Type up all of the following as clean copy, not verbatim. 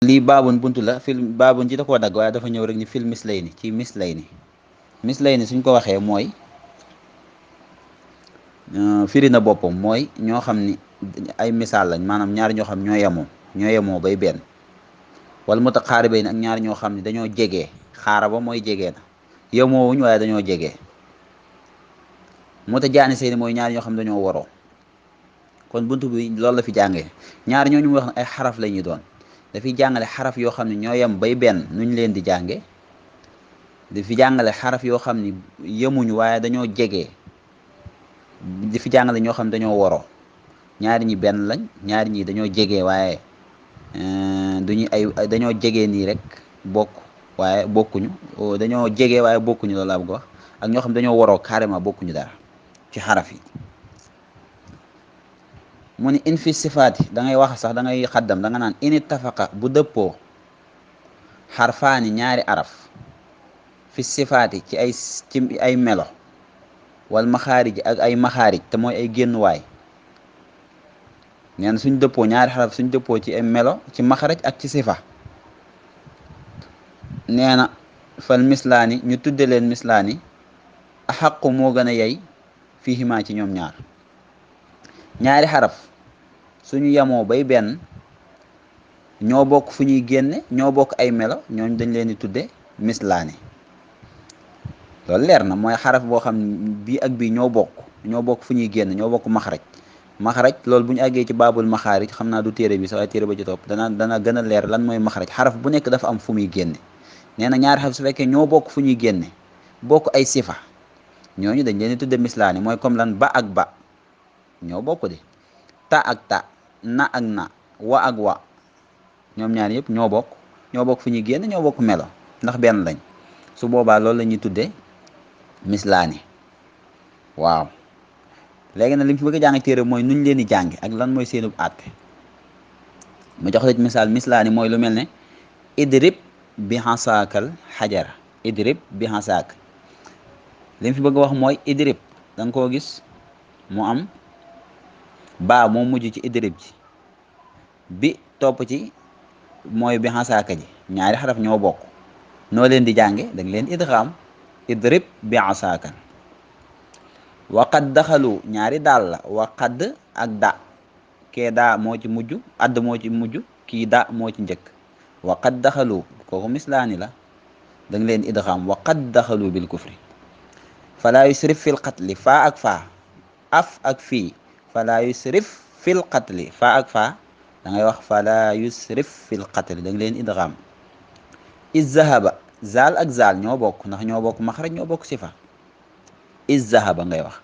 lii baabun buntu la fil baabun ci da koo dagg waaye dafa ñëw rek ni fil mislayni ci mislayni mislayni suñ ko waxee mooy firi na boppam mooy ñoo xam ni ay misaal lañ maanaam ñaar ñoo xam ñoo yemoo bay benn wala mutaqaaribayni ak ñaar ñoo xam ne dañoo jege xaara ba mooy jege na yemoowuñ waaye dañoo jege mutajaanisayni mooy ñaar ñoo xam ne dañoo waroo kon buntu bi loolu la fi jàngee ñaar ñooñu mu wax ay xaraf la ñuy doon dafiy jàngale xaraf yoo xam ne ñoo yem bay benn nuñ leen di jànge dafi jàngale xaraf yoo xam ni yemuñu waaye dañoo jege di fi jàngale ñoo xam ne dañoo waroo ñaari ñi benn lañ ñaari ñi dañoo jege waaye duñu ay dañoo jege nii rek bokk waaye bokkuñu dañoo jege waaye bokkuñu loolu laa bëgg wax ak ñoo xam ne dañoo waroo carrément bokkuñu dara ci xaraf yi mu ni in fi sifaati da ngay wax sax da ngay xaddam da nga naan in ittafaqa bu dëppoo xarfaani ñaari araf fi sifaati ci ay melo wal maxaarij ak ay maxaarij te mooy ay génnuwaay nee na suñ dëppoo ñaari xaraf suñ dëppoo ci ay melo ci maxaraj ak ci sifa nee na fal mislaani ñu tudde leen mislaani axaqu moo gën a yey fiihimaa ci ñoom ñaari xaraf suñu yemoo bay benn ñoo bokk fu ñuy génne ñoo bokk ay melo ñooñ dañ leen di tudde mislaani loolu leer na mooy xaraf boo xam bii ak bii ñoo bokk fu ñuy génn ñoo bokk maxaraj loolu bu ñu àggee ci baabul maxaarij xam naa du téere bi sax waaye téere ba ci topp dana gën a leer lan mooy maxaraj xaraf bu nekk dafa am fu muy génne nee na ñaari xaraf su fekkee ñoo bokk fu ñuy génne bokk ay sifa ñooñu dañ leen di tudde mislaani mooy comme lan ba ak ba ñoo bokk di ta ak ta na ak na wa ak wa ñoom ñaar yëpp ñoo bokk fu ñuy génn ñoo bokk melo ndax benn lañ su boobaa loolu la ñuy tuddee mislaani waaw léegi nag li mu fi bëgg a jàng téere mooy nuñ leen di jànge ak lan mooy seenub àtte mu jox la ci misaal mislaani mooy lu mel ne idrib bi xasaakal xajara idrib bi xasaak li mu fi bëgg a wax mooy idrib da nga koo gis mu am baa moo mujj ci idrib ji bi topp ci mooy bi xasaaka ji ñaari xaraf ñoo bokk noo leen di jànge da nga leen idgham idrib bi xasaaka waqad daxalu ñaari daal la waqad ak da kee daa moo ci mujj add moo ci mujj kii da moo ci njëkk waqad daxalu kooku mislaani la da nga leen idgham waqad daxalu bil kufri fala yusrif fil qatli faa ak faa af ak fii fala yusrif fil qatli faa ak faa da ngay wax fala yusrif fil qatli da nga leen idgham iz zahaba zaal ak zaal ñoo bokk ndax ñoo bokk maxraj ñoo bokk sifa iz zahaba ngay wax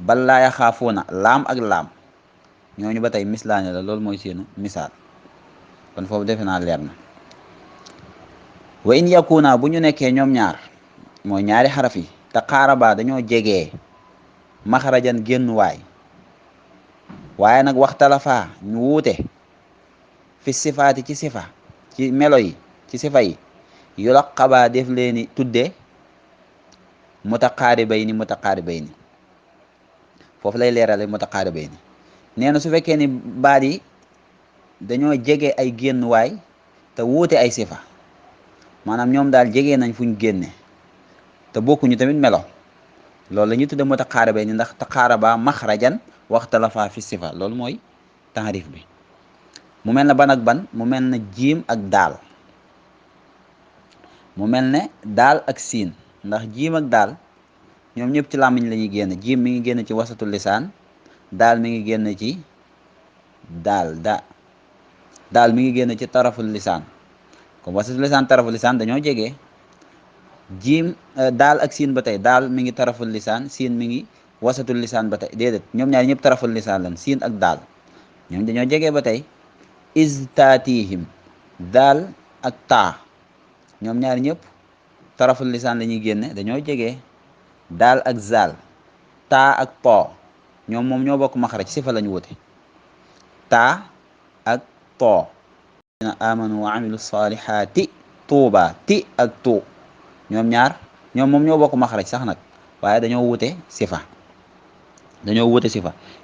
bal laa yaxaafuuna laam ak laam ñooñu ba tey mislaani la loolu mooy seenu misaal kon foofu defe naa leer na wa in yakuna bu ñu nekkee ñoom ñaar mooy ñaari xaraf yi te xaarabaa dañoo jegee maxarajan génnuwaay waaye nag waxtalafaa ñu wuute fi sifaati ci sifa ci melo yi ci sifa yi yulaqabaa def leeni tudde mutaqaaribayni foofu lay leerale mutaqaaribayni nee na su fekkee ni baat yi dañoo jege ay génnuwaay te wuute ay sifa maanaam ñoom daal jege nañ fuñ génne te bokkuñu tamit melo loolu la ñuy tudde mutaqaaribayni ndax taqaaraba maxrajan waxtalafa fi sifa loolu mooy taarif bi mu mel ne ban ak ban mu mel ne jiim ak daal mu mel ne daal ak siin ndax jiim ak daal ñoom ñëpp ci làmmiñ la ñuy génn jiim mi ngi génn ci wasatul lisaan daal mi ngi génn ci daal mi ngi génn ci taraful lisaan comme wasatul lisaan taraful lisaan dañoo jege jiim daal ak siin ba tey daal mi ngi taraful lisaan siin mi ngi wasatul lisaan ba tey déedéet ñoom ñaar ñëpp taraful lisaan lan siin ak daal ñoom dañoo jege ba tey iz taatihim daal ak taa ñoom ñaar ñëpp taraful lisaan la ñuy génne dañoo jege daal ak zaal taa ak too ñoom ñoo bokk maxraj sifa lañu wute taa ak too na amanu wa amilu salihati tuuba ti ak tuu ñoom ñoo bokk maxraj sax nag waaye dañoo wute sifa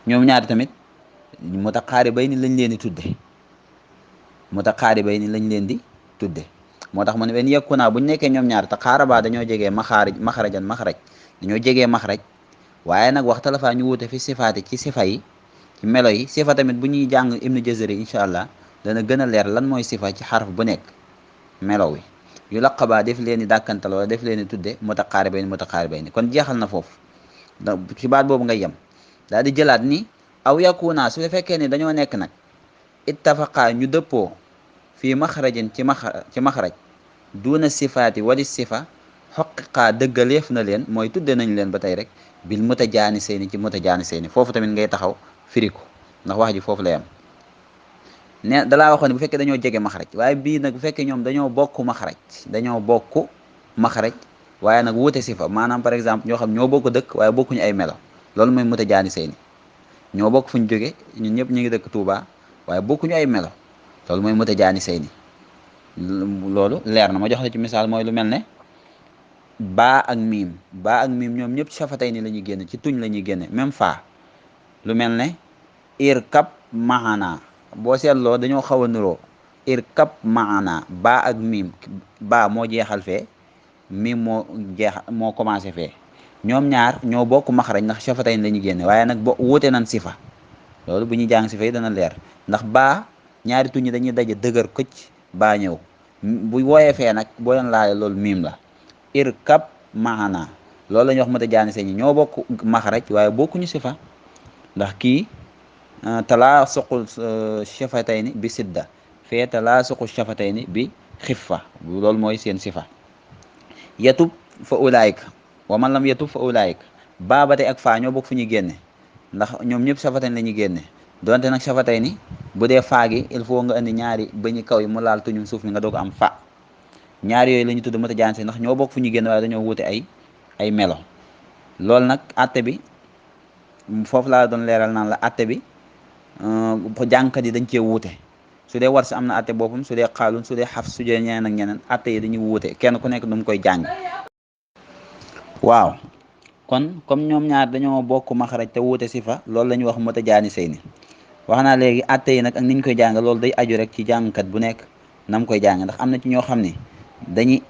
ñoom ñaar tamit mutaqaaribayni lañ leen di tudde mutaqaaribayni lañ leen di tudde moo tax mu ne wen yekku naa buñ nekkee ñoom ñaar te xaarabaa dañoo jegee maxarajan maxraj dañoo jegee maxraj waaye nag waxta la faa ñu wute fi sifaati ci sifa yi ci melo yi sifa tamit bu ñuy jàng ibnu jazari incha allah dana gën a leer lan mooy sifa ci xaraf bu nekk melo wi yu laqabaa def leen di dàkkantal wala def leen di tudde mutaqaaribayni kon jeexal na foofu da ci baat boobu ngay yem daal di jëlaat ni aw yakuna su fekkee ni dañoo nekk nag ittafaqaa ñu dëppoo fii maxrajin ci maxraj duuna sifaati wali sifa xoqiqaa dëggaleef na leen mooy tudde nañ leen ba tey rek bil mutajaanisayni ci mutajaanisayni foofu tamit ngay taxaw firiku ndax wax ji foofu la yam ne dalaa waxoon ne bu fekkee dañoo jege maxraj waaye bii nag bu fekkee ñoom dañoo bokk maxraj waaye nag wuute sifa maanaam par exemple ñoo xam ñoo bokk dëkk waaye bokkuñu ay melo loolu mooy mutajaanisayni ñoo bokk fu ñu jóge ñun ñëpp ñu ngi dëkk Touba waaye bokkuñu ay melo loolu mooy mutajaanisayni loolu leer na ma jox la ci misaal mooy lu mel ne baa ak miim ñoom ñëpp shafatayni la ñuy génne ci tuñ la ñuy génne même fa lu mel ne irkab maana boo seetloo dañoo xaw a nuroo irkab maana baa ak miim baa moo jeexal fee miim moo commencé fee ñoom ñaar ñoo bokk maxraj ndax shafatayni la ñuy génne waaye nag bo wuute nañ sifa loolu bu ñuy jàng sifa yi dana leer ndax baa ñaari tuñ dañuy daje dëgër këcc baa ñëw bu wooyee fee nag boo leen laale loolu miim la irkab maana loolu la ñuy wax mutajaanisayni ñoo bokk maxraj waaye bokkuñu sifa ndax kii talaasuqu shafatayni bi sidda fee talaasuqu shafatayni bi xiffa loolu mooy seen sifa yatub fa ulaayika wa man lam yatub fa ulaayika baabate ak faa ñoo bokk fu ñuy génne ndax ñoom ñëpp shafatayni la ñuy génne donte nag shafatayni bu dee faa gi il faut nga indi ñaari bañu kaw yi mu laal tuñu suuf mi nga doog am fa ñaari yooyu la ñu tudd mutajaanisayni ndax ñoo bokk fu ñuy génne waaye dañoo wuute ay melo loolu nag atte bi foofu laa doon leeral naan la atte bi jàngkat yi dañ cee wuute su dee war si am na atte boppam su dee xaalun su dee xaf su dee ñeneen ak ñeneen atte yi dañuy wuute kenn ku nekk du mu koy jàng waaw kon comme ñoom ñaar dañoo bokk maxraj te wuute sifa loolu la ñuy wax mutajaanisayni wax naa léegi atte yi nag ak niñ koy jàng loolu day aju rek ci jàngkat bu nekk nam koy jàng ndax am na ci ñoo xam ne dañuy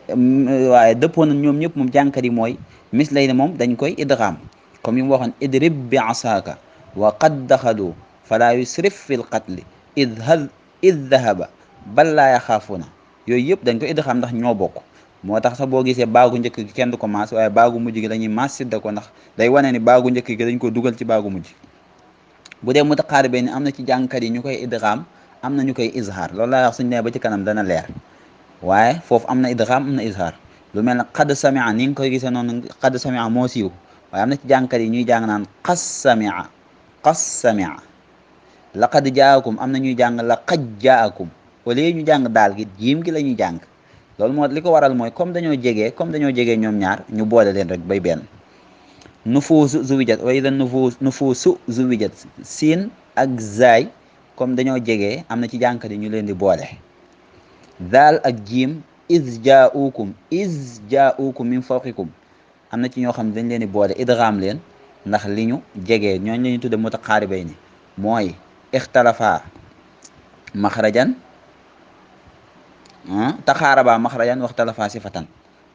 waaye dëppoo na ñoom ñëpp moom jàngkat yi mooy mislayni moom dañ koy idgham comme yi mu waxoon idrib bi asaaka wa qad daxalu fala yusrif fi l qatli id dahaba bal laa yaxaafuna yooyu yëpp dañ koy idgham ndax ñoo bokk moo tax sax boo gisee baagu njëkk gi kenn du ko maas waaye baagu mujj gi dañuy maas sidda ko ndax day wane ni baagu njëkk gi dañ ko dugal ci baagu mujj bu dee mutaqaaribayni am na ci jàngkat yi ñu koy idgham am na ñu koy izhar loolu laa wax suñu nee ba ci kanam dana leer waaye foofu am na idgham am na izhar lu mel ne qad samia ni nga koy gisee noonu qad samia moo siiw waaye am na ci jàngkat yi ñuy jàng naan qas samia laqad jaakum am na ñuy jàng laqad jaakum wala ñu jàng daal gi jiim gi la ñuy jàng loolu moo li ko waral mooy comme dañoo jegee ñoom ñaar ñu boole leen rek bay benn nufuusu zuwijat wa ida nufuusu zuwijat siin ak zaay comme dañoo jegee am na ci jàngkat yi ñu leen di boole daal ak jiim iz jaaukum min fawqikum am na ci ñoo xam ne dañ leen di boole idgham leen ndax li ñu jegee ñooñ la ñu tudde mutaqaaribayni mooy ixtalafa maxrajan taxaaraba maxrajan waxtalafa sifatan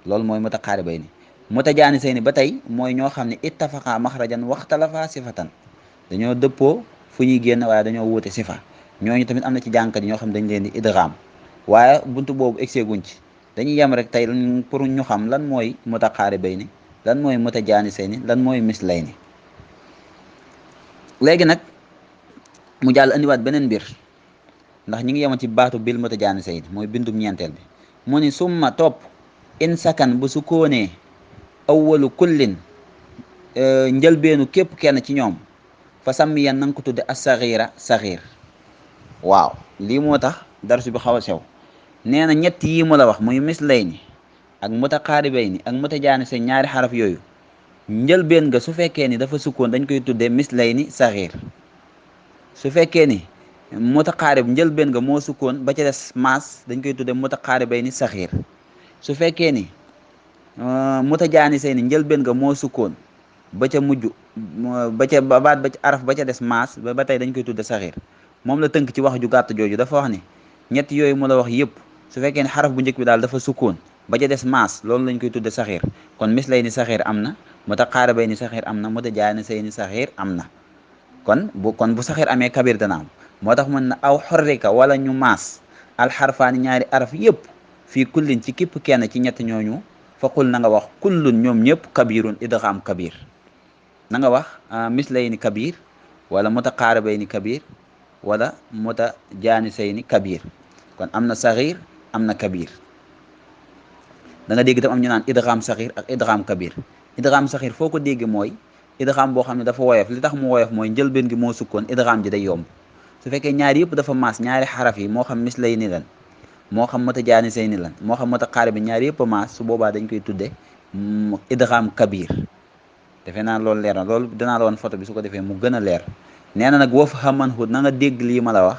loolu mooy mutaqaaribayni mutajaanisayni ba tey mooy ñoo xam ne ittafaqa maxrajan waxtalafa sifatan dañoo dëppoo fu ñuy génn waaye dañoo wuute sifa ñooñu tamit am na ci jàngkat yi ñoo xam ne dañ leen di idgham waaye buntu boobu egseeguñ ci dañuy yem rek tey pour ñu xam lan mooy mutaqaaribayni lan mooy mutajaanisayni lan mooy mislayni léegi nag mu jàll andiwaat beneen mbir ndax ñi ngi yemoon ci baatu bil mutajaanisayni mooy bindum ñeenteel bi mu ni summa topp in sakan bu su koonee awwalu kullin njëlbeenu képp kenn ci ñoom fa sammiyan na nga ko tudde as-saghira saghir waaw lii moo tax darsu bi xaw a sew nee na ñett yii mu la wax muy mislayni ak mutaqaaribayni ak mutajaanisayni ñaari xaraf yooyu njëlbeen nga su fekkee ni dafa sukkoon dañ koy tuddee mislayni saxiir su fekkee ni mutaqaarib njëlbeen nga moo sukkoon ba ca des maas dañ koy tuddee mutaqaaribayni saxiir su fekkee ni mutajaanisayni njëlbeen nga moo sukkoon ba ca mujj ba ca baat ba ca araf ba ca des maas ba tey dañ koy tudde saxiir moom la tënk ci wax ju gàtt jooju dafa wax ni ñett yooyu mu la wax yëpp su fekkee ne xaraf bu njëkk bi daal dafa sukkoon ba ca des maas loolu lañ koy tudde saxiir kon mislayni saxiir am na mutaqaaribayni saxiir am na mutajaanisayni saxiir am na kon bu saxiir amee kabir dana am moo tax mën na aw xorrika wala ñu maas alxarfaani ñaari araf yëpp fii kullin ci képp kenn ci ñett ñooñu fa qul na nga wax kullun ñoom ñëpp kabirun idgham kabir na nga wax mislayni kabir wala mutaqaaribayni kabir wala mutajaanisayni kabir kon am na saxiir am na kabir da nga dégg tam am ñu naan idgham saxiir ak idgham kabir idgham saxiir foo ko dégg mooy idgham boo xam ne dafa woyof li tax mu woyof mooy njëlbeen gi moo sukkoon idgham ji day yomb su fekkee ñaari yëpp dafa maas ñaari xaraf yi moo xam mislayni lan moo xam mutajaanisayni lan moo xam mutaqaaribi ñaari yëpp maas su boobaa dañ koy tudde idgham kabir defe naa loolu leer na loolu dinaa la woon photo bi su ko defee mu gën a leer nee na nag woo fa xaman xut na nga dégg lii ma la wax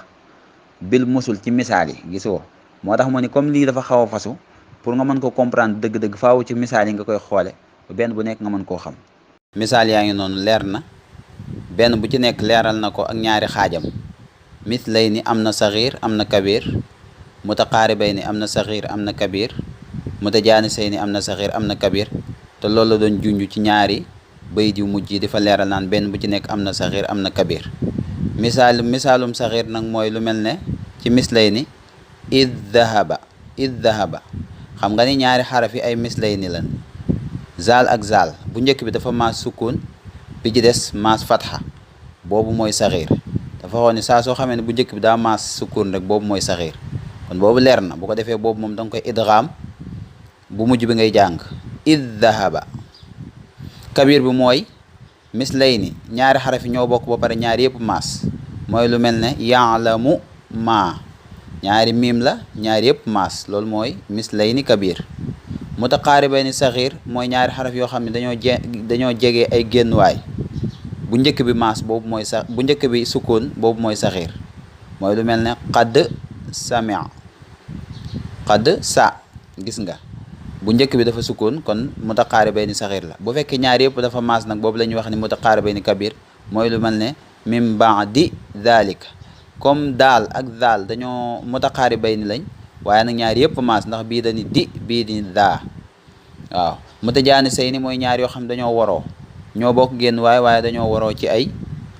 bil musul ci misaal yi gisoo moo tax mu ni comme lii dafa xaw a fasu pour nga mën ko comprendre dëgg-dëgg faaw ci misaal yi nga koy xoole benn bu nekk nga mën koo xam misaal yaa ngi noonu leer na benn bu ci nekk leeral na ko ak ñaari xaajam mislayni am na saxiir am na kabir mutaqaaribayni am na saxiir am na kabir mutajaanisayni am na saxiir am na kabir te loolu la doon junj ci ñaari bayit yu mujj yi dafa leeral naan benn bu ci nekk am na saxiir am na kabir misaalum saxiir nag mooy lu mel ne ci mislayni id dahaba xam nga ni ñaari xaraf yi ay mislayni lan zaal ak zaal bu njëkk bi dafa maas sukkoon bi ci des maas fatxa boobu mooy saxiir dafa waxoon ni saa soo xamee ne bu njëkk bi daa maas sukkoon rek boobu mooy saxiir kon boobu leer na bu ko defee boobu moom da nga koy idgham bu mujj bi ngay jàng id dahaba kabir bi mooy mislayni ñaari xaraf yi ñoo bokk ba pare ñaari yëpp maas mooy lu mel ne yaalamu maa ñaari miim la ñaari yëpp maas loolu mooy mislayni kabir mutaqaaribayni saxiir mooy ñaari xaraf yoo xam ne dañoo jege ay génnuwaay bu njëkk bi maas boobu mooy bu njëkk bi sukkoon boobu mooy saxiir mooy lu mel ne qad sa gis nga bu njëkk bi dafa sukkoon kon mutaqaaribayni saxiir la bu fekkee ñaari yëpp dafa maas nag boobu la ñuy wax ni mutaqaaribayni kabir mooy lu mel ne min baadi dhalika comme daal ak daal dañoo mutaqaaribayni lañ waaye nag ñaari yëpp maas ndax bii dani di bii di daa waaw mutajaanisayni mooy ñaar yoo xam dañoo waroo ñoo bokk génn waaye dañoo waroo ci ay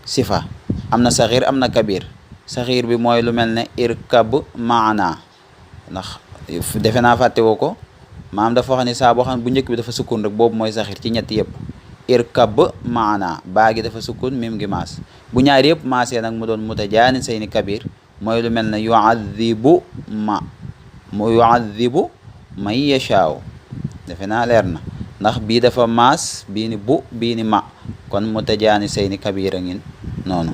sifa am na saxiir am na kabir saxiir bi mooy lu mel ne irkab maana ndax defe naa fàtte woo ko maam dafa wax ni saa boo xam ne bu njëkk bi dafa sukkoon rek boobu mooy saxiir ci ñett yëpp irkab maana baa gi dafa sukkoon mim gi maas bu ñaar yëpp maasee nag mu doon mutajaanisayni kabir mooy lu mel ne yu'adhibu man yashaaw defe naa leer na ndax bii dafa maas bii ni bu bii ni ma kon mutajaanisayni kabir a ngin noonu